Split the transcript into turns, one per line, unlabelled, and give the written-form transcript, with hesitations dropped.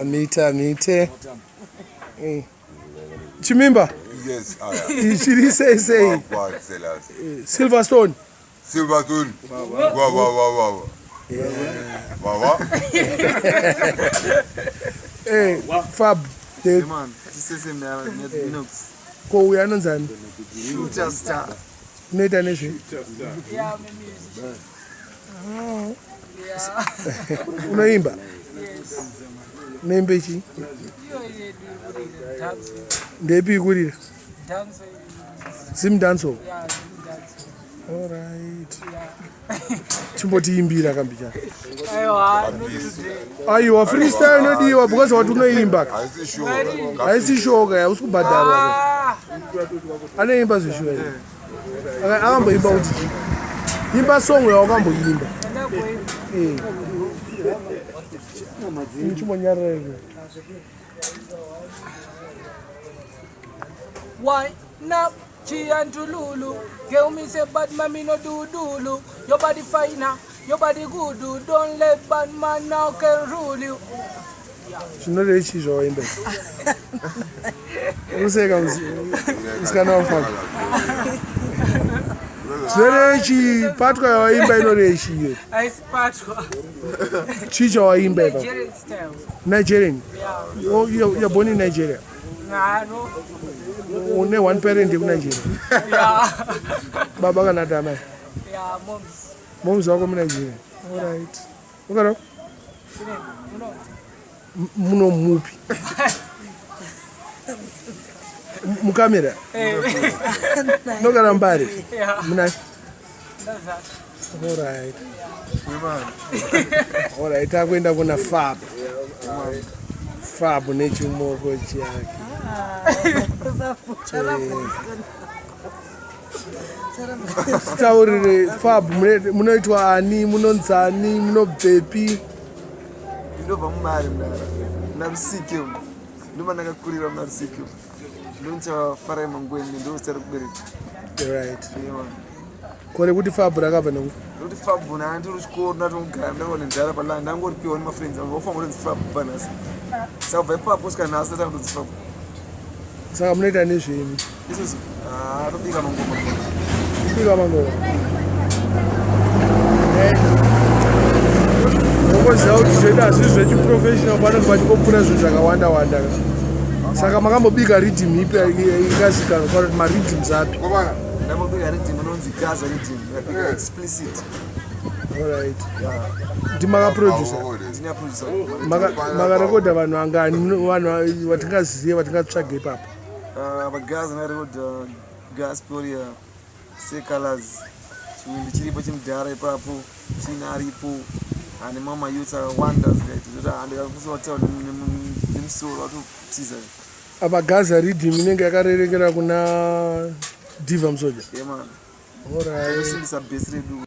Amite amite. Eh. Chimimba.
Yes, aya.
Chiri sei sei.
Kwa Silas.
Silverstone.
Silverstone. Wa wa wa wa. wa. Wa wa.
Eh, Fab. The
Man, tisese mdara, Minox.
ko uyu anonzani?
Shooter star.
Unoita nezve?
Yeah, I'm a musician. Yeah.
Unoimba?
Yes.
Unoimba ichi?
Iyo yedu ikurira dance.
Ndeipi ikurira?
Dance.
Zim dancehall.
Yeah, Zim dance.
All right.
Yeah.
Chimbotiimbira kambichana.
Aiwa, not today.
Aiwa, freestyle inodiwa because wati unoimba.
Haisi sure.
Haisi shoka, hausi kubhadharwa.
Ah,
Anoimba zvishuwa here? Akamboimba kuti chii? Imba song yawakamboimba.
ndakuimba.
Eh. Chimbonyarara here.
Why not? Chi and Tululu. Girl, me say bad man, me no do dulu. Your body finer, your body good. do. Don't let bad man now can rule you.
Zvinorei chii zvawaimba izvi? Useka musikana wafamba. Zvinorei chii patwa yawaimba inorei chii iyo?
Aisipatwa.
Chii chawaimba ipapo?
Nigerian style.
Nigerian.
Yeah.
Oh, you're born in Nigeria.
Nah, no.
Une one parent yekuNigeria.
Yeah.
Baba kana kuti amai.
Yeah, moms.
Moms wako muNigeria. All right. Ukaro?
Muno.
Muno mupi? Mukamera.
Eh.
Nogara Mbare.
Yeah.
Muna.
That's that.
All right. All right, takuenda kuna Fab. Fab nechimoko chake. Taurire Fab munoitwa ani, munonzani, munobvepi?
Ndinobva mumari mdara. Muna Rusike umu. Ndoma ndakakurira muna Rusike umu. Ndonzi Farai Mangwende, ndo zita rekubereka.
Right.
Yeah, man.
Kore kuti Fab rakabva noku.
Ndokuti Fab na ndiri kuchikoro ndatongogara ndakaona nzara palani ndangoripiwa nemafriends angu vofanira kutonzi Fab panhasi. Saka kubva ipapo kusvika nhasi ndatanga kutonzi Fab.
Saka munoita nezvemi?
Isusu ah tobika mangoma.
Kubika mangoma. Unongoziva kuti zvedu hazvisi zvechiprofessional panenge pachingopfuura zvinhu zvakawanda wanda. Saka makambobika riddim ipi ikazikanwa kana kuti mariddims api?
Ndambobika riddim inonzi Gaza riddim yakabika explicit.
Alright. Ndimakaproducer.
Ndine producer.
Makarekodha vanhu vangani vanhu vatingazive vatingatsvage ipapo?
Ah, pagaza ndarekodha Gasporia Secolors chiwindi chiripo chimudhara ipapo china aripo ane mamwe mayouths akawanda zikaita zvoti handikakusotaura nemusoro watotiza.
Apa Gaza riddim inenge yakarerekera kuna Diva Musoja.
Yeah man.
Alright.
Tosimbisa bhesi redu.